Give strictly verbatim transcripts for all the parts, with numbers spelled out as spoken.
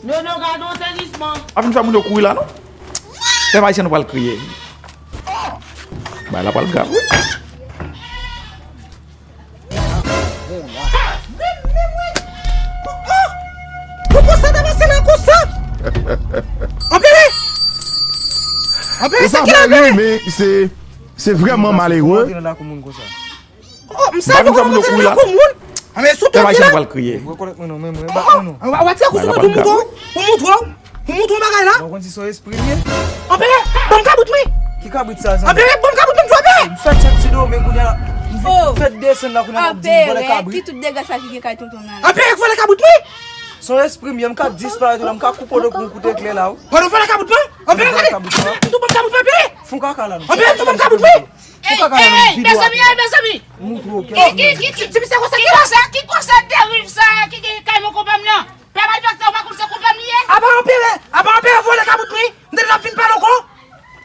Nono, gade yon sezisman. Ap vin fè moun yo kouri la, non? Pèp ayisyen nou pral kriye. Bagay la pral grav, wi. Pou konsa ta pase la konsa. Anpere! Anpere, sa ki anpere? Men se, se vrèman malere. Oh, m sa yo konn monte nan lakou moun. A, men sou tèt li la. Rekonèt mwen non, men mwen, bat mwen non. Ou a tire kou sou mwen pou moutre w. Pou moutre w. Pou moutre w bagay la. Ou konn si se yon espri m ye? Anpere, ban m kabrit mwen. Ki kabrit sa, zanmi? Anpere, ban m kabrit mwen, anpere. M fèt sot Sendomeng kounye a. M fèt desann la kounye a, m ap di m vòlè kabrit. Ki tout dega sa ki gen kay tonton nan la? Anpere, vòlè kabrit mwen. Se yon espri m ye, m ka disparèt ou la, m ka koupe w nan kout eklè la, wi. Pandan w vòlè kabrit mwen? Anpere, gade. M tou ban m kabrit mwen, anpere. Fon kaka la non. Anpere, m tou ban m kabrit mwen. Ey, ey, ey, mezanmi, ey, mezanmi. Ki, ki, ki, ki, ki konsa, ki konsa deriv sa ki gen kay mon konpa m nan? Pè malfektè, ou pa konn se konpa m li ye? Apa anpere, apa anpere vòlè kabrit mwen? M tande l ap vin pale ankò.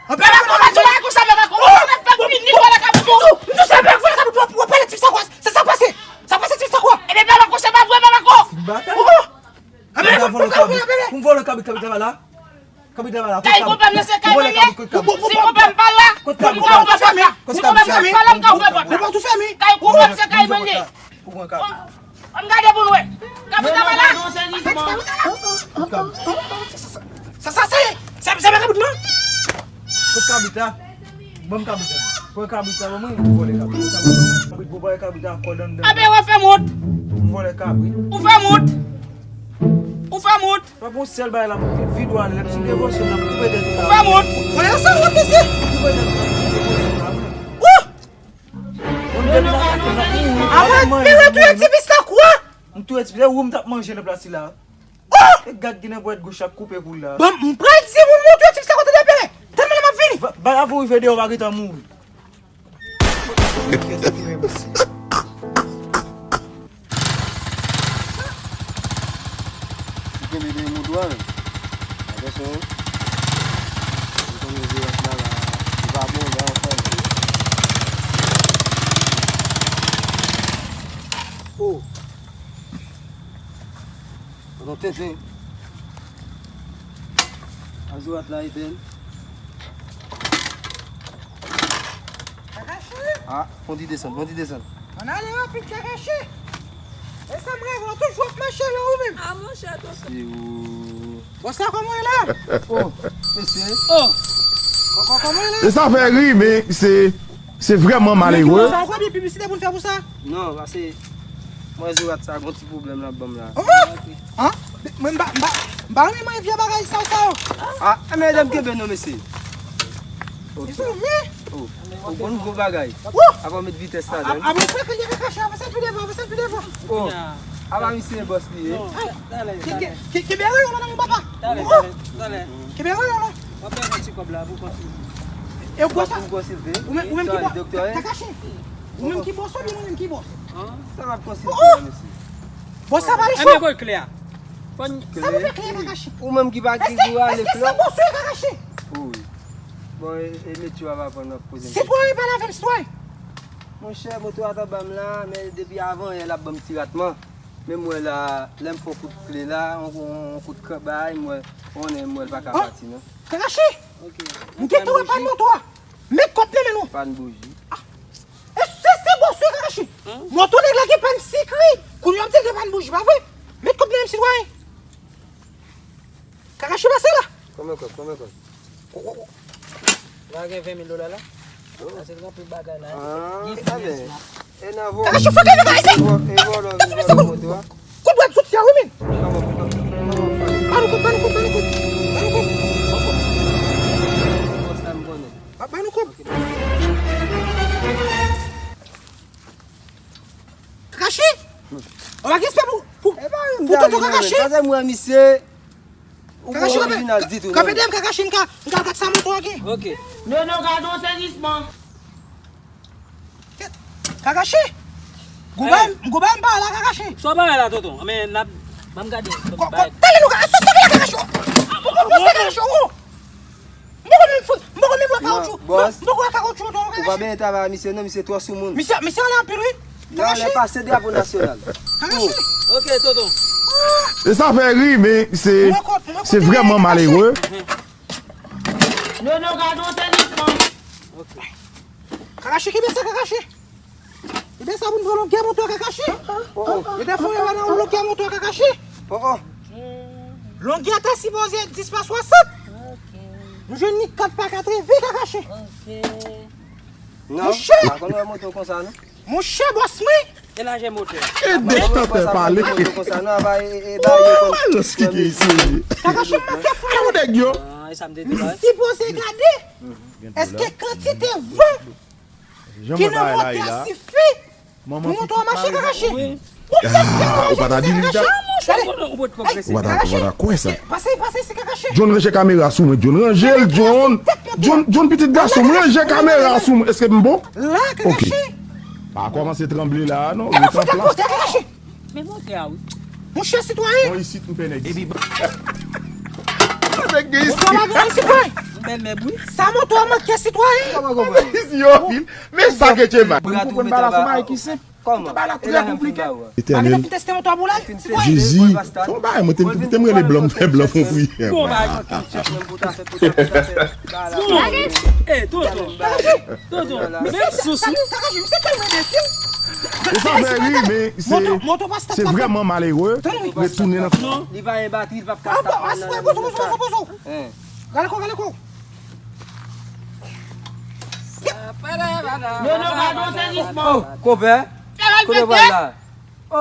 Anpere, papa, konpa di la konsa, papa, konpa. Ou fè fini vòlè kabrit ou. M tou se anpere vòlè kabrit mwen, w ap pale tip sa kwa? Se sa k pase? Sa pase tip sa kwa? Ebyen, papa, konsa pa vre, papa, ko. Anpere, anpere, anpere. Pou m vòlè kabrit, kabrit la pa la. Kabrit la pa la. Kay konpa m nan se kay mwen ye. Si konpa m pa la, m ka ouvè pòt la. Si konpa m pa la, m ka ouvè pòt la. Kay konpa m se kay mwen ye. Ann gade pou n wè. Kabrit la pa la. Sa, sa, sa, sa, sa pa kabrit mwen. Kot kabrit la? Ban m kabrit la. Pran kabrit la ban mwen, m vòlè kabrit la. Kabrit, bon, pran kabrit la, kòd anndan. Abe, w ap fè m wont. M vòlè kabrit. Ou fè m wont. Ou fè m wont. Pa gon sèl bagay la pou vide w ale, lè m sou devosyon nan koupe tèt ou la. Ou fè m wont. Vòlè sa wont, mesye. Koupe tèt ou la, m sou devosyon la. Wouh! Avan, men w touye ti pis la kwa? M touye ti pis la, ou m t ap manje nan plas li la. Oh! E gad ki nan pwèt goch ak koupe kou la. Bon, m pral di moun mwen touye ti pis la kote l apere. Tann mwen la m ap vini. Ba, ba, avan w rive deyò, w pa gentan mouri. Ou kenbe de moutwa, men. Atansyon. Ou konn yo di wòch la, la. Li pa bon, lè anfòm. Oh. Tonton Tenten. Azourat la, Eden. Kakachi! Ah, fon ti desann, fon ti desann. Ann ale rapid, Kakachi! E sa m reve, w toujou ap mache lè ou menm. Ah, monchè, tonton. Si ou... Bòs la, kòman w ye la? Oh, mesye. Oh. Kòman, kòman w ye la? E sa fè ri, men se, se vrèman malere. Sa w kwè gen piblisite pou n fè pou sa? Non, pase mwen Zorat sa gon ti pwoblèm l ap ban m la. Oh! An? Mwen m pa, m pa, m pa renmen mwen vye bagay sa, sa yo. Ah, men lè m kenbe non, mesye. Ok. Oh, oh, bon gwo bagay. Wouh! Apa w met vitès ladan. Apa w fè kriye Kakachi, avanse pi devan, avanse pi devan. Oh, apa misye bòs li ye. Ay, ke, ke, ke, kenbe rayon la nan men papa. Talè, talè, talè. Kenbe rayon la. W ap pèdi ti kòb la pou kontinye. E w kwè sa? Ou menm, ou menm ki bòs? Kakachi. Ou menm ki bòs oubyen mwen menm ki bòs? Sa m ap konsilte a, mesye. Bòs sa pale cho. Enben, kote kle a? Sa pou fè kle a, Kakachi? Ou menm ki pa ki pou ale klò. Èske se bòs ou ye, Kakachi? Wi. Bon, e, e metye w ap aprann w ap poze m kesyon. Sitwayen, pale avè m, sitwayen. Monchè, moto a t anba m la, men depi avan yè l ap ban m ti ratman. Men m wè la, lè m fè yon kout kle la, yon, yon, yon kout kran bay, m wè, konnen m wè l pa ka pati non. Kakachi! M gentan wè pàn moto a. Met kòb nan men nou. Pàn bouji. Ah. E se, se bòs ou ye, Kakachi. Moto nèg la gen pàn sikri. Kounye a w ap di l gen pàn bouji, pa vre? Met kòb nan men m, sitwayen. Kakachi, pase la. Konbyen kòb, konbyen kòb? La gen ven mil dola la. Pase l gen anpil bagay la. Ah, gen pyès la. E nan vòlò. Kakachi, fò gen bagay sa. E vòlò, e vòlò moto a. Kout dwèt sot fè wi, men. Ba nou kout, ba nou kout, ba nou kout. Ba nou kout. Bòs la m konnen. Ba, ba nou kout. Kakachi? Ou pa gen respè pou, pou, pou tonton Kakachi? Pase m wè misye. Ou pa orijinal ditou non. Kanpe dèyè m, Kakachi, m ka, m ka gad sa moto a gen. Ok. Non, non, gade yon sezisman. Kakachi! Gouba, gouba m pa la, Kakachi. Sa w pa wè la, tonton? Men n ap, ban m gade. Talè nou, Kakachi, sot la, Kakachi. M poko pase, Kakachi, oh! M poko menm fout, m poko menm wè kawotchou. M poko wè kawotchou, tonton, Kakachi. Ou pa benyen travay a misye non, misye twò sou moun. Misye, misye ale anpil, wi. Kakachi. Lè pase drapo nasyonal. Kakachi. Ok, tonton. E sa fè ri, men se, se vrèman malere. Non, non, gade yon tenis, non. Kakachi, kenbe sa, Kakachi. Kenbe sa pou n pran longè moto a, Kakachi. Yo te fè yon nan longè moto a, Kakachi. Longè a ta sipoze dis pa swasant. Nou jwenn li kat pa katreven, Kakachi. Non, pa konn wè moto konsa, non. Monchè, bòs mwen. E lajè motè. E dechantè pale. Alòs ki te isi. Kakachi manke fou. Ou nèg yo. Sipoze gade. Èske kantite van ki nan motè a sifi pou moto a mache, Kakachi? Ou pa ta di li dat. Ou pa ta, ou pa ta kwè sa. Pase, pase, se Kakachi. John ranje kamera sou mwen, John ranje l, John. John, John pitit gason m, ranje kamera sou mwen. Èske m bon? La, Kakachi. Pa kòmanse tranble la, non. Ret an plas. Men motè a, wi. Monchè sitwayen. Bon, isit, m fè nèg isit. Nèg gen isit. Moto a pa gen sitwayen. M bèlmè, wi. Sa moto a manke sitwayen. Isi yo anpil. Men sa ke Tchema. Ou konprann bagay la, se bagay ki senp. Kòman? Bagay la trè konplike. Etènèl. Jezi. Fè yon bagay, mwen te, te m rele blan, m fè blan fon fri. Bon, bagay. Bon. Eh, tonton. Tonton, men sou sou. Kakachi, misye tèlman enbesil. E sa fè ri, men se, se vrèman malere. Retounen nan. Non, li pa gen batri, li p ap ka start nan. Pozo, pozo, pozo, pozo. Gade kou, gade kou. Non, non, gade yon tenis, bon. Oh, konpè. Kote w pral la?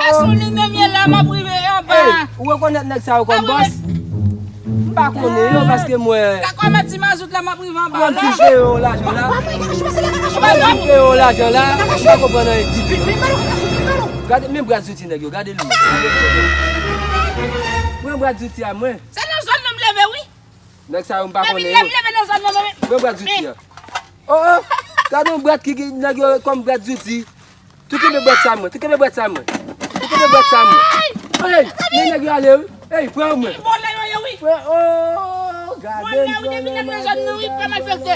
Èske ou li menm ye la, m ap rive anba. Hey, ou rekonèt nèg sa yo kòm bòs? M pa konnen yo, paske mwen. Sa kòm ti mazout la, m ap rive anba la. Mwen di peyo lajan la. Mwen di peyo lajan la. M pa konprann anyen ditou. Gade, men bra zouti nèg yo, gade li. Pran bra zouti a mwen. Se nan zòn nan m leve, wi. Nèg sa yo m pa konnen yo. Depi lè m leve nan zòn nan, mwen. Pran bra zouti a. Oh, oh. Gade yon bra ki, ki, nèg yo kòm bra zouti. Tou kenbe bwèt sa mwen, tou kenbe bwèt sa mwen. Tou kenbe bwèt sa mwen. Hey, men nèg yo ale wi. Hey, pran mwen. Vòlè yo ye wi. Pran, oh, gade vòlè wi, depi lè m nan zòn nan wi, pran malfektè.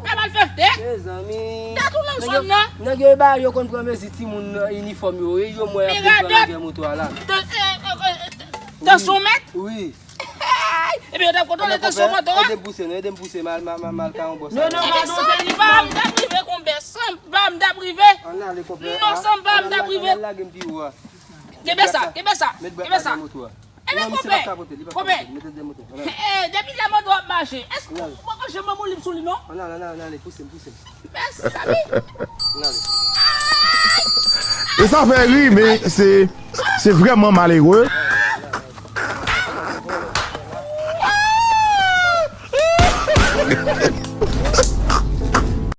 Pran malfektè. Mezanmi. Dat ou nan zòn nan. Nèg yo ba yo konn pran mezi timoun nan inifòm yo, e yo mwen ap konn pran lagè moto a la. Tansyon mèt? Wi. Epi yo t ap kontwole tansyon moto a. Ede m pouse non, ede m pouse, mal, mal, mal, mal, ka yon bòs. Non, non, pa non, se li pa m t ap rive konbè, san pa m t ap rive. Ann ale konbè. Non, san pa m t ap rive. Ann lage m pi wo a. Kenbe sa, kenbe sa, kenbe sa. Ebyen konbè, konbè. Eh, depi lè moto ap mache, èske ou poko janm wè m olib sou li non? Ann ale, ann ale, ann ale, pouse m, pouse m. Mèsi. E sa fè ri, men se, se vrèman malere.